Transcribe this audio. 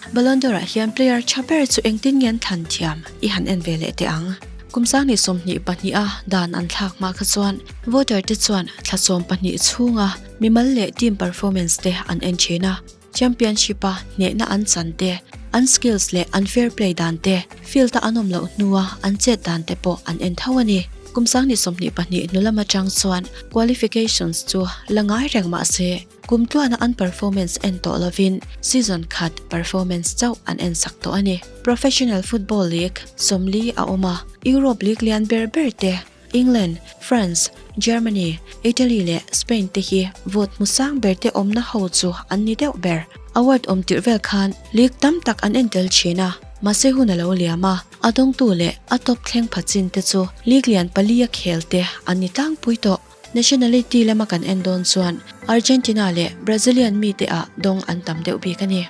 Ballon d'Or ah hian player tha ber chu engtin nge an thlan thiam i han en ve leh teh ang. Kum 2022 a dan an thlak hma kha chuan voter te chuan thla 12 chhunga mimal leh team performance te an en thin a, championship a hnehna an chan te, an skills leh an fair play dan te, field a an awm loh hnua an chet dan te pawh an en tho a ni. Kum 2022 hnu lam atang chuan qualifications chu la ngai reng mah se, Kum tluana an performance en tawh lovin season khat performance chauh an en sak tawh a ni. Professional Football League 40 a awm a, Europe league lian ber ber te England, France, Germany, Italy leh Spain te hi vote hmu sang ber te awmna ho chu an ni deuh ber. Award awm tirh vel khan league tam tak an en tel thin a, mahse hun a lo liam a, a dawngtu leh a top thleng pha chin te chu league lian pali a khel te an ni tlangpui tawh. Nationality lama kan en dawn chuan Argentina leh Brazilian mite ah dawng an tam deuh bik a ni.